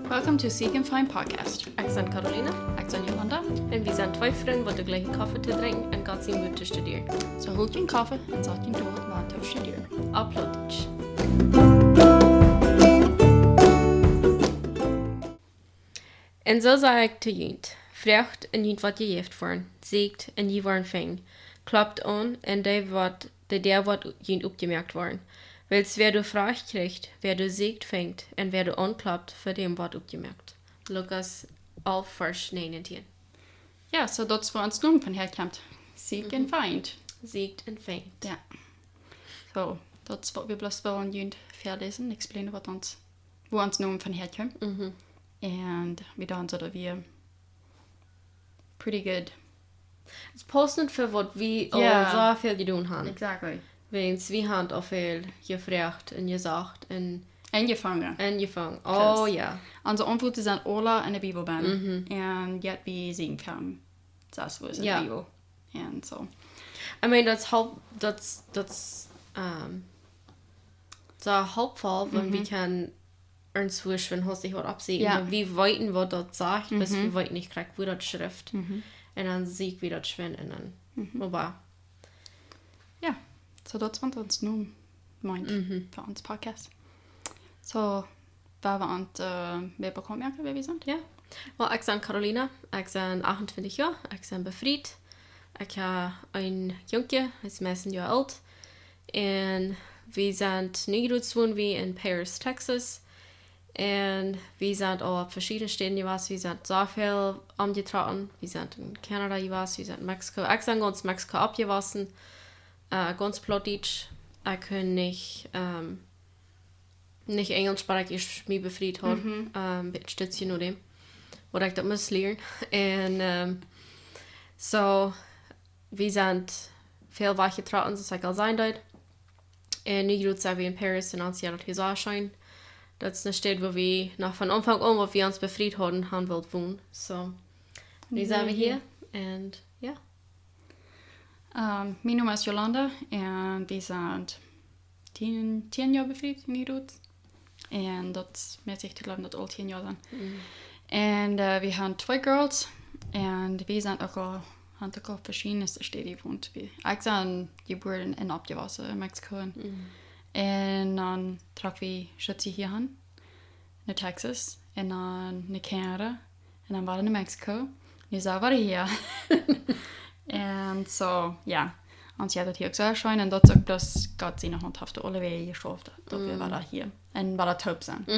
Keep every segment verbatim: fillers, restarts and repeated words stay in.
Welcome to Seek and Find Podcast. Ekj sie Carolina. Ekj sie Jolanda. Un wie sent twee Frind, waut de jlikje Koffe drinkjen un Gott sien Wuat studieren. Soo holt jun Koffe un sat jun dol, wan to studieren. Opp Plautdietsch. Un soo saj ekj to junt: Froagt un junt woat jejäft woaren, sieekjt un jie woaren finjen, klopt aun un dee woat, de Däa woat junt opjemoakt woaren. Wiels wäa doa froagt, kjricht, wäa doa sieekjt, finjt, un wäa doa aunklopt, fa däm woat opjemoakt. Lukas alf, Varsch näajen un tieen. Jo, soo daut es wua ons Nomen von häakjemt. Seek and find. Sieekjt un finjt. Jo. Soo, daut es waut wie bloos wellen junt väaläsen, explainen waut ons, wua ons Nomen von häakjemt. Un wie dan soo daut wie pretty good. Et pausst nich fa waut wie aul soo väl jedonen haben. Exactly. Wiels wie haben aul väl jefroagt un jesocht un enjefongen. Enjefongen. Oh jo. Onse Auntwuaten sent aula enne Bibel bennen. Un jeit wie seenen von, daut es wua es enne Bibel. Un soo. I mean, daut halpt, daut, daut, um, soo halpt väl, wan wie kjennen ons wurscht, wan haust die waut oppsieekjen. Jo. Wan wie weeten waut daut sajcht, bloos wie weeten nich krakjt wua daut schrift. Un dan sieekj wie daut schwind un dan, oba. Jo, soo daut es waut ons Nomen meent fa ons Podcast. Soo, woa wie ons, äh, mea bekaunt moaken, wäa wie sent? Jo. Well, ekj sie Carolina, ekj sie achtuntwintich Joa, ekj sie befriet. Ekj hab een Jungkje, hee es meist een Joa oolt. Un wie sent, nu jrods wonen wie en Paris, Texas. Un wie sent aul opp veschiedne Städen jewast. Wie sent soo väl omjetrocken. Wie sent en Kanada jewast, wie sent en Mexiko. Ekj sie gaunz Mexiko oppjewossen. Äh, gaunz Plautdietsch. Ekj kunn nich, ähm, nich Enjelsch, oba ekj es mie befriet haud. Ähm, bät Stutz je nodäm, waut ekj daut must lieren. Un, ähm, soo, wie sent väl wajchjetrocken, soo aus ekj aul säd daut. Un nu jrods sie wie en Paris un ons jeit daut hia soo scheen. Daut es eene Staut, wua wie noch von Aunfank aun, waut wie ons befriet hauden, han wullt wonen. Soo, nu sie wie hia. Un jo. Ähm, mien Nomen es Jolanda un wie sent tieen, tieen Joa befriet nu jrods. Un daut es mässich to jleewen daut aul tieen Joa sent. Un, äh, wie haben twee Girls. Un wie sent uk aul, haben uk aul veschiedne Städen jewont. Wie, ekj sie jebuaren un oppjewossen en Mexiko. Un dan trocken wie Schutzi hia han, no Texas. Un dan no Kanada. Un dan wada no Mexiko. Nu sie wie hia. Un soo, jo. Ons jeit daut hia uk soo scheen. Un daut es uk bloos Gott siene Haunt haft aule Wäaj jeschauft, daut wie wada hia un wada toop sent.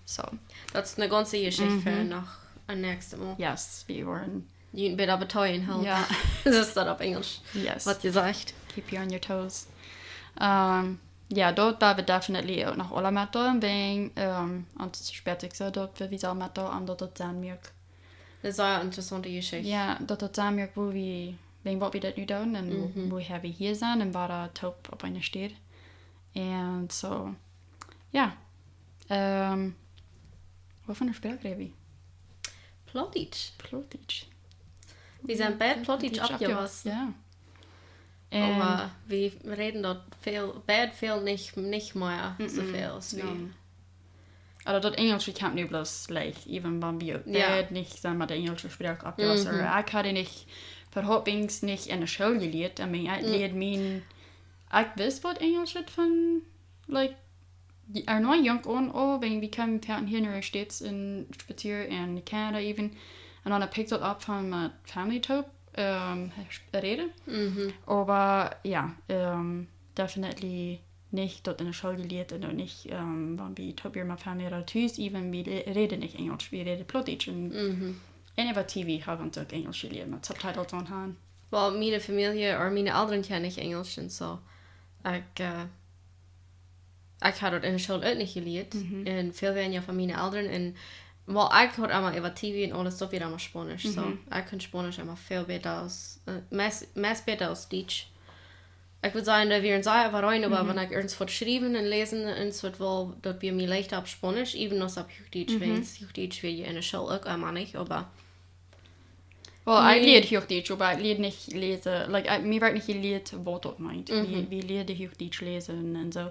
Soo. Daut es eene gaunze Jeschicht fa noch een näakjstet Mol. Yes, wie woaren junt bät opp de Teene hoolen. Jo. Daut es daut opp Enjelsch. Yes. Waut jesajcht. Keep you on your toes. Ähm, jo, daut woa wie definitely uk noch aula metdeelen, wäajen, ähm, ons spält sikj soo daut wie, wie sellen metdeelen, daut daut sent wie uk. Daut es eene interessaunte Jeschicht. Jo, daut daut sent wie uk, wua wie, wäajen waut wie daut nu doonen un wua, wua wie hia sent un wua daut toop opp eene Städ. Un soo, jo. Ähm, waut fa eene Sproak räd wie? Plautdietsch. Plautdietsch. Wie sent beid Plautdietsch oppjewossen. Jo. Oba wie räden daut väl, beid väl nich, nich mea soo väl aus wie. Oba daut Enjelsche kjemt nu bloos leicht, even wan wie uk beid nich sent met de enjelsche Sproak oppjewossen. Ekj haud nich, vehauptens nich enne School jelieet. I mean, ekj lieed mien, ekj wist waut Enjelsch von, like, ea noch junk aun, oh, wäajen wie kjeemen von hia no de States un spazieren en Canada even. Un dan pick daut opp von met family toop, ähm, räden. Oba jo, ähm, definitely nich daut enne School jelieet un uk nich, ähm, wan wie toop wieren met family ooda tus, even wie le-, räden nich Enjelsch, wie räden Plautdietsch. Un, un äwa T V hab wie ons uk Enjelsch jelieet, met subtitles aun han. Well, miene Famielje, ooda miene Elren kjennen nich Enjelsch un soo. Ekj, äh, ekj haud daut enne School uk nich jelieet. Un väl weinja von miene Elren. Un, well, ekj haud emma äwa T V un aules, daut wia emma Spaunisch. Soo, ekj kunn Spaunisch emma väl bäta aus, äh, meist, meist bäta aus Dietsch. Ekj wudd sajen, doa wieren see äwareen, oba wan ekj irjent waut schriewen un läsen un soo waut well, daut wia mie leichta opp Spaunisch, even aus opp Huachdietsch, wiels Huachdietsch wia je enne School uk emma nich, oba Well, ekj lieed Huachdietsch, oba ekj lieed nich läsen. Like, ekj, mie wort nich jelieet, waut daut meent. Wie, wie lieeden Huachdietsch läsen un soo.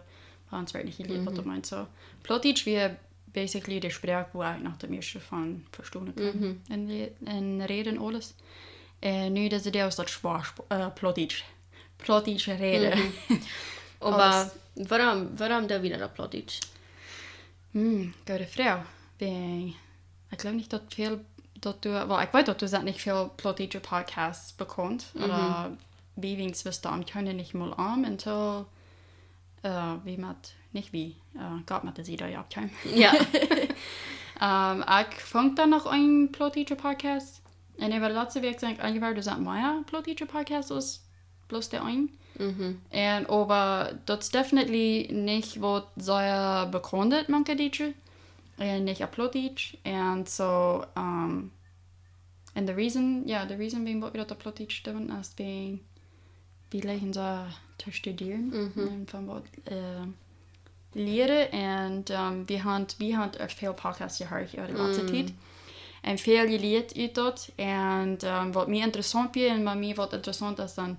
Bie ons wort nich jelieet, waut daut meent. So, Plautdietsch wia basically de Sproak, wua ekj noch daut mieeschte von vestonen kunn. Un le-, un räden aules. Un nu, daut es daut schwoa Sp-, äh, Plautdietsch. Plautdietsch räden. Oba wuarom, wuarom doo wie daut opp Plautdietsch? Hm, goode Froag. Wie, ekj jleew nich, daut väl, daut du, well, ekj weet, daut doa sent nich väl plautdietsche Podcasts bekaunt, oba wie wiens wisten, wie kunnen nich mol aun, until, äh, wie met, nich wie, äh, Gott met de Sied oppkjeem. Jo. Ähm, ekj funk dan noch een plautdietsche Podcast. Un äwa de latste Wäakj sie ekj aunjeworden, doa sent mea plautdietsche Podcasts aus bloos dee een. Un oba daut es definitely nich waut sea bekaundet mank de Dietsche. Un nich opp Plautdietsch. Un so, ähm, un de reason, jo, de reason wuarom wie daut opp Plautdietsch doonen, es wäajen wie lieren soo to studieren. Un von waut, äh, lieren. Un, ähm, wie haben, wie haben uk väl Podcasts jehieet äwa de latste Tiet. Un väl jelieet ut daut. Un, ähm, waut mie interessaunt wia un waut mie waut interessaunt es dan,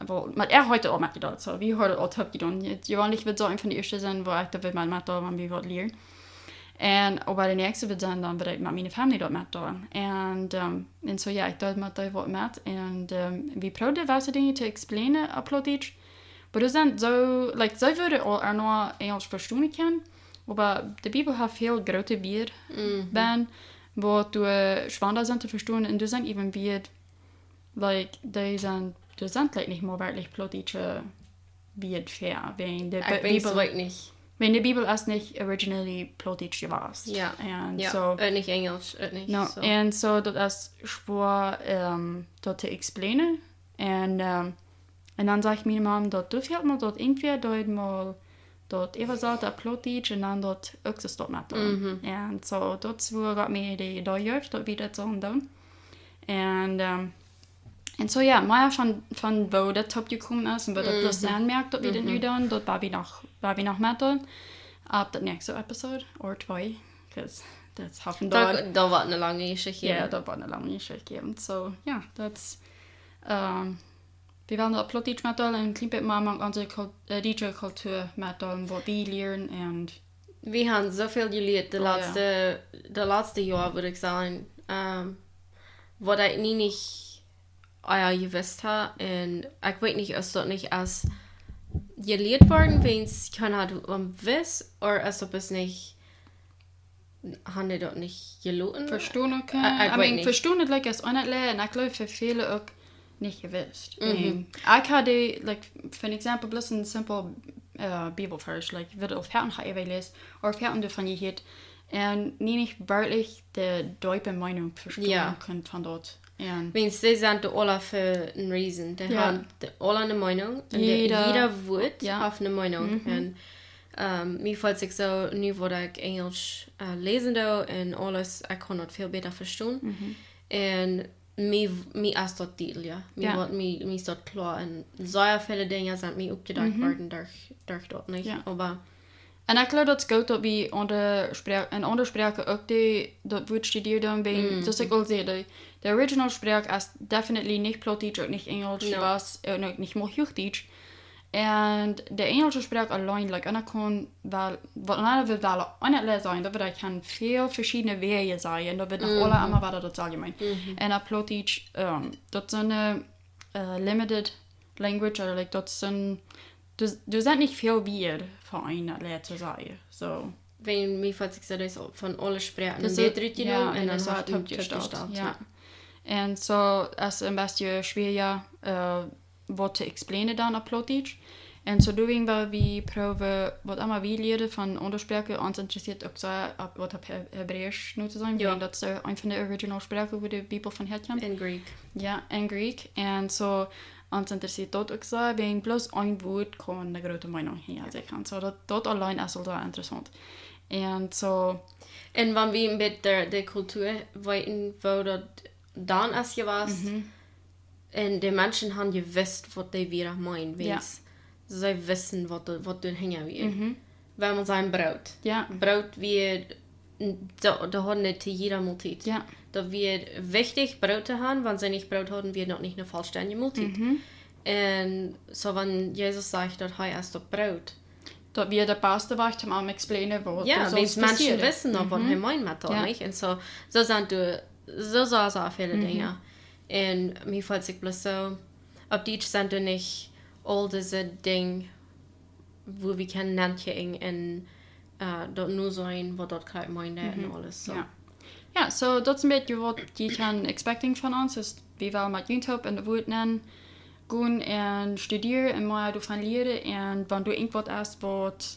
well, met äa haud ekj aul metjedeelt. So, wie hauden aul toop jedonen. Jeweenlich wudd soo een von de ieeschte sennen, wua ekj daut wudd met, metdeelen, wan wie waut lieren. Un oba de näakjste wudd sennen dan, wudd ekj met miene Family daut metdeelen. Un, ähm, un so, jo, ekj deeld met dee waut met. Un, ähm, wie proowden waut Dinja to explainen opp Plautdietsch. Oba doa sent soo, like, see wudden aul noch Enjlisch vestonen kjennen, oba de Bibel haft väl groote Wieed benn, waut doa schwanda sent to vestonen, un doa sent even Wieed, like, dee sent, doa sent, like, nich mol werkjlich plautdietsche Wieed fa, wäajen de Ekj Bi-, weet, Bibel, weet nich. wäajen de Bibel es nich originally Plautdietsch jewast. Jo. Un Jo. so, Uk nich Enjlisch, uk nich. No, So. Un so, daut es schwoa, ähm, daut to explainen. Un, ähm, un dan säd miene Mom, daut du fält mol daut irjentwäa, daut mol daut äwasaut opp Plautdietsch un dan daut uk soo daut met daut. Un so, daut es wua Gott mie de Idee jeef, daut wie daut sullen doonen. Un, ähm, un so, jo, mea von, von woo daut toop jekomen es un woo daut bloos aunmoakt, daut wie daut nu doonen, daut woa wie noch, woa wie noch metdeelen. Opp daut näakjste Episode, or twee, 'cause daut haft een Daut, daut woat eene lange Jeschicht. Jo, daut woat eene lange Jeschicht jäwen. So, jo, daut es, ähm, wie wellen daut opp Plautdietsch metdeelen un een kjlien bät mea mank onse Kul-, äh, dietsche Kultua metdeelen, waut wie lieren un Wie haben soo väl jelieet de Oh, jo. latste, de latste Joa, wudd ekj sajen, ähm, waut ekj nie nich ea jewist haud. Un ekj weet nich, es daut nich aus jelieet worden, wäajen kjeena daut wist, or es daut bloos nich, haben dee daut nich jeloten? vestonen kjennen. Äh, ekj I weet mean, nich. Vestonen, like, es aunmoakt un ekj jleew fa väle uk nich jewist. Un ekj haud, like, for example, bloos een simpel, äh, Bibelvers, like, wudd ekj foaken ha äwajeleest, or foaken doavon jehieet. Un nie nich werkjlich de deepe Meenunk vestonen Jo. kunnt von daut. Un Wäajen dee sent doa aula fa een reason. Dee Jo. haben doa aula eene Meenunk. Un de, Jieda jieda Wort Jo. haft eene Meenunk. Un, ähm, mie felt sikj soo, nu waut ekj Enjlisch, äh, läsen doo un aules, ekj kaun daut väl bäta vestonen. Un mie, mie es daut dietlich, jo. Mie Jo. woat, mie, mie es daut kloa. Un sea väle Dinja sent mie oppjedakjt worden derch, derch daut, nich? Jo. Oba Un ekj jleew, daut es goot, daut wie aundre Sproak, un aundre Sproaken uk dee, daut Wort studieren doonen, wäajen, soo aus ekj aul säd, de, de original Sproak es definitely nich Plautdietsch, uk nich Enjlisch, No. wia, äh, uk nich mol Huachdietsch. Un de enjlische Sproak auleen, like, eena kaun woll, waut eena well, woll aunmoakt sennen, daut wie daut kjennen väl veschiedne Wäaj sajen, daut wie noch aula emma wada daut selwje meenen. Un opp Plautdietsch, ähm, daut es een, äh, limited language, ooda, like, daut es een, doa, doa sent nich väl Wieed fa een Leet to sajen. So. Wäajen mie felt sikj soo, daut es von aule Sproaken Daut es een uk, bät jo, rutjenomen un un daut es dan uk haft een toopjestalt, toopjestalt, jo. jo. Un so es een bät schwoa, äh, waut to explainen dan opp Plautdietsch. Un so doing, well wie proowen, waut emma wie lieren von aundre Sproaken, ons interessieet uk soo, opp, waut opp He-, Hebräisch nu to sennen, Jo. wäajen daut es een von de original Sproaken, wua de Bibel von häakjemt. Un Greek. Jo, un Greek. Un so, ons interessieet daut uk soo, wäajen bloos een Wort kaun eene groote Meenunk hinja sennen. So, daut, daut auleen es aul soo interessaunt. Un so, Un wan wie een bät de, de Kultua weeten, woo daut dan es jewast, un de Menschen haben jewist, waut dee wia meenen, Jo. wäajen see wisten, waut de, waut doa hinja wia. Wan wie sajen Broot. Jo. Broot wia, dee, dee hauden daut to jieda Moltiet. Jo. daut wia wichtich Broot to haben, wan see nich Broot hauden, wia daut nich eene vollständige Moltiet. Mhm. Un soo, wan Jesus sajcht, daut hee es daut Broot, daut wia de baste Wajch, om am explainen, waut, jo, daut wiels Menschen passieren, wissen noch, waut, mhm, hee meent met daut, jo, nich? Un soo, soo sent doa, soo, soo, soo väle, mhm, Dinja. Un mie felt sikj bloos soo, opp Dietsch sent doa nich aul dise Dinja, wua wie kjennen nenkjikjen un, äh, daut nu seenen, waut daut krakjt meent un, mhm, aules, soo. Jo. Jo, soo daut es een bät waut jie kjennen expecting von ons, es, wie wellen met junt toop en daut Wuat nenn gonen un studieren un mea doavon lieren. Un wan doa irjentwaut es, waut,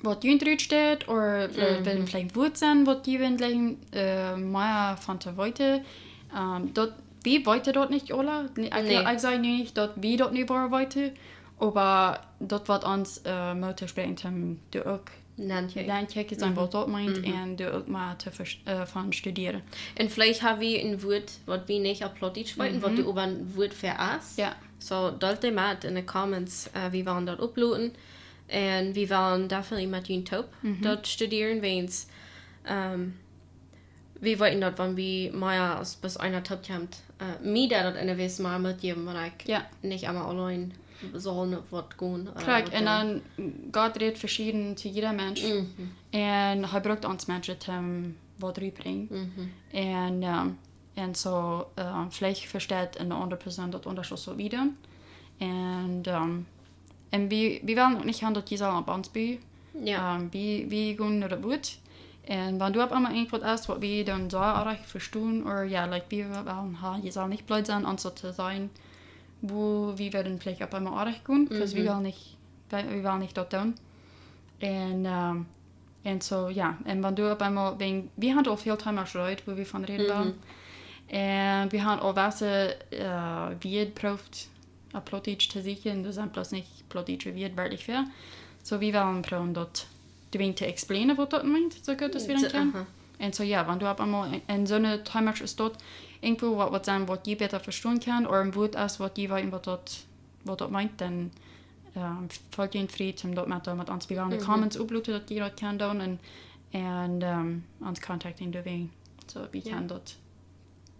waut junt rutsteit, ooda, äh, mhm, wan veleicht Wuat sent, waut jie wellen, äh, mea von to weeten, ähm, daut, wie weeten daut nich aula. Ekj, nä, ekj saj nu nich, daut wie daut nich woaren weeten, oba daut waut ons, äh, Moot toospräakjt, om doa uk nenkjikjen, nenkjikjen sennen, mhm, waut daut meent, mhm, un doa uk mea to vers-, äh, von studieren. Un veleicht ha wie een Wuat, waut wie nich opp Plautdietsch weeten, waut, mhm, doa oba een Wuat fa es. Jo. Soo, deelt daut met en de Comments, äh, wie wellen daut uploaden. Un wie wellen definitely met junt toop, mhm, daut studieren, wiels, ähm, wie weeten daut, wan wie mea aus bloos eena toop kjemt, äh, mie daut daut en de Welt mea motjäwen, wan ekj, jo, nich emma auleen saul no waut gonen, äh, krakjt, waut un doonen. Dan Gott rät veschieden to jieda Mensch. Mhm. Un hee brukt ons Menschen, om waut rutbrinjen. Mhm. Un, ähm, un soo, äh, veleicht vesteit eene aundre Persoon daut aundasch aus waut wie doonen. Un, ähm, un wie, wie wellen uk nich haben, daut jie sellen opp ons buen. Jo. Ähm, wie, wie gonen no daut Wuat. Un wan doa opp eemol irjentwaut es, waut wie dan soo oajch vestonen, ooda, jo, like, wie wellen haben, jie sellen nich blooss sennen, ons daut to sajen, wua wie wudden veleicht opp eemol oajch gonen, 'cause wie, mhm, wellen nich, wie, wie wellen nich daut doonen. Un, ähm, un soo, jo, un wan doa opp eemol, wan, wie haben aul väl Tiemasch jereet, wua wie von räden, mhm, wellen. Un wie haben aul waut, äh, wie jeprooft, opp Plautdietsch to sieekjen, doa sent bloos nich plautdietsche Wieed werkjlich fa. Soo, wie wellen proowen daut doawäajen to explainen, waut daut meent, soo goot aus wie daut, soo, kjennen. Aha. Un soo, jo, wan doa opp eemol en, en soone Tiemasch es daut, irjentwua waut, waut sent, waut jie bäta vestonen kjennen, ooda een Wuat es, waut jie weeten, waut daut, waut daut meent, dan, ähm, feelt junt frie, om daut met, met ons, wie wellen de, mhm, Comments uploaden, daut jie daut kjennen doonen, un, un, ähm, ons contacten doawäajen. Soo, wie, jo, kjennen daut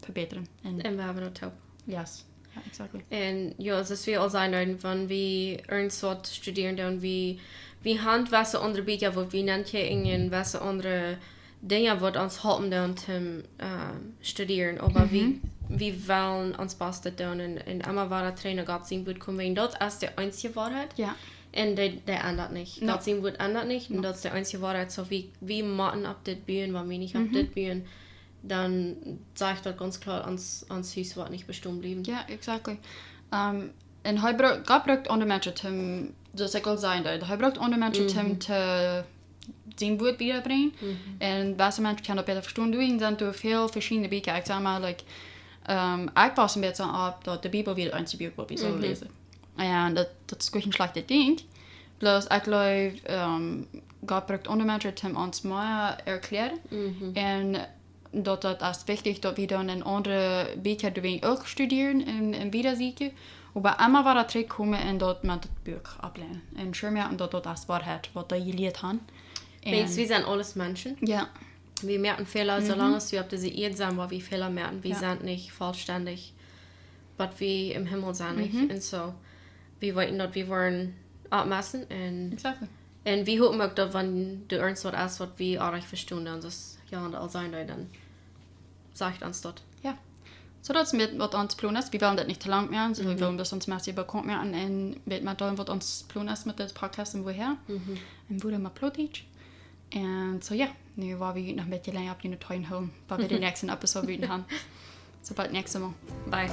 vebätren. Un, un wie haben daut toop. Yes. Jo, exactly. Un jo, soo aus wie aul säden, wan wie irjentwaut studieren doonen, wie, wie haben waut aundre Bieekja, waut wie nenkjikjen, un waut aundre Dinja, waut ons halpen doonen, om, ähm, studieren. Oba, mhm, wie, wie wellen ons Bastet doonen un, un emma wada trigj no Gott sien Wuat komen, wiels daut es de eensje Woarheit. Jo. Un dee, dee endat nich. No. Gott sien Wuat endat nich. Un, no, daut es de eensje Woarheit. Soo, wie, wie motten opp dit buen, wan wie nich opp, mhm, dit buen, dan sajcht daut gaunz kloa, ons, ons Hus woat nich bestonen bliewen. Jo, exactly. Ähm, un hee bru-, Gott brukt aundre Menschen, om, soo aus ekj aul säd, hee brukt aundre Menschen, mhm, om to sien Wuat wiedabrinjen. Mhm. Un waut Menschen kjennen daut bäta vestonen. Doa sent doa väl veschiedne Bieekja. Ekj saj mau, like, ähm, ekj wia een bät opp daut de Bibel wia daut eensje Buak, waut wie sullen, mhm, läsen. Un daut, daut es goanich een schlajchtet Dinkj. Bloos, ekj jleew, ähm, Gott brukt aundre Menschen, om ons mea erkjläaren. Mhm. Un daut, daut es wichtich, daut wie dan en aundre Bieekja doawäajen uk studieren un, un wiedasieekjen. Oba emma wada trigjkomen un daut met daut Buak auflänen. Un sure moaken, daut daut es Woarheit, waut dee jelieet haben. Wiels, un wie sent aules Menschen. Jo. Wie moaken Fäla, mhm, soo lang aus wie opp dise Ieed sent, woa wie Fäla moaken. Wie, jo, sent nich vollstendich, bat wie em Himmel sent, nich? Mhm. Un soo, wie weeten, daut wie woaren aufmessen un, exactly, un wie hopen uk, daut wan doa irjentwaut es, waut wie oajch vestonen, dan es, jo, un aul säden, dan sajcht ons daut. Jo. Soo, daut es een bät waut ons Plon es. Wie wellen daut nich too lang moaken, soo, wie, mhm, wellen bloos ons Message bekaunt moaken un een bät met doonen, waut ons Plon es met dit Podcast un wuarom. Mhm. Un wuarom opp Plautdietsch. Un soo, jo, nu woa wie noch een bät lenja opp june Tiet hoolen, bat wie de, mhm, näakjste Episode wieda haben. Soo, bat näakjstet Mol. Bye.